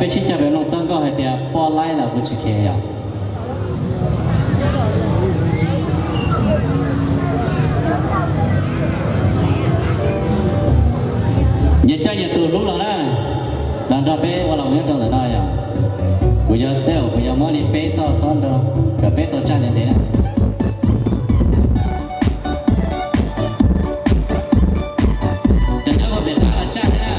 Peb sib cog pem mloog txog nkauj hais tias poj laib los kuv tsis kheev yom. Nyias coj nyias tus hlub los na, los nrog peb ua los nyob rau ntawm no yom. Kuv yuav tej zaum kuv yuav muab li peb txoj xob nrog kom peb tau tsaj ntev ntev na. Cov nyob ua pem qab los tsaj thiab na.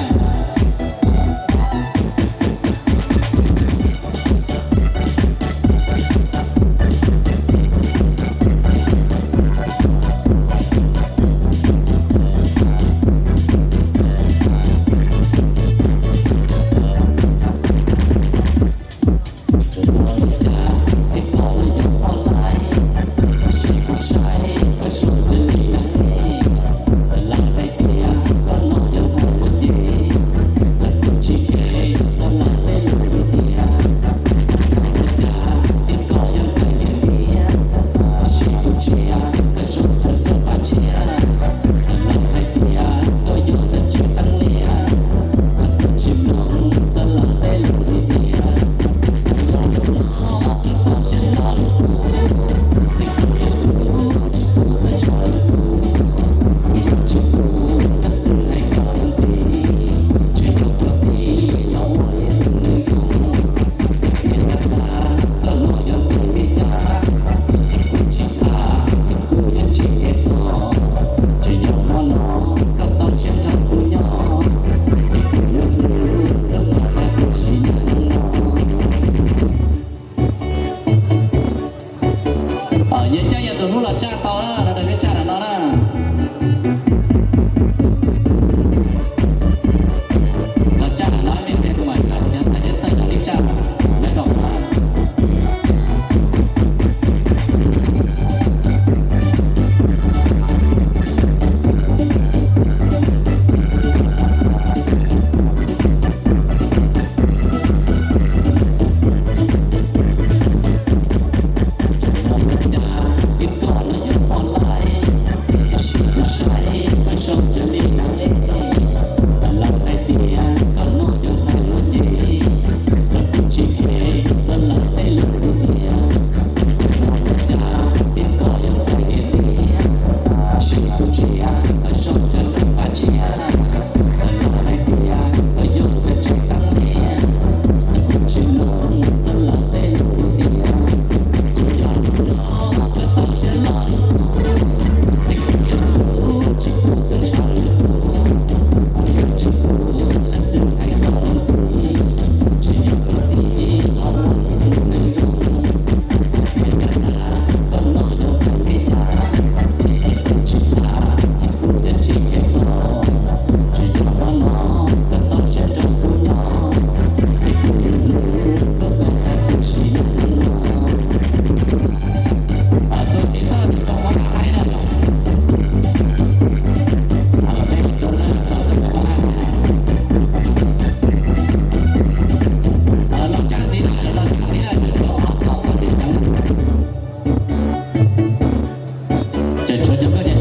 Nyias coj nyias tus hlub los tsaj tau na, los nrog peb tsaj ntawm no na. Los tsaj ntawm no, me ntsis kuv mam txhais txhais txhawj nrog peb tsaj nyob rau qhov Ces tshuav cov nkauj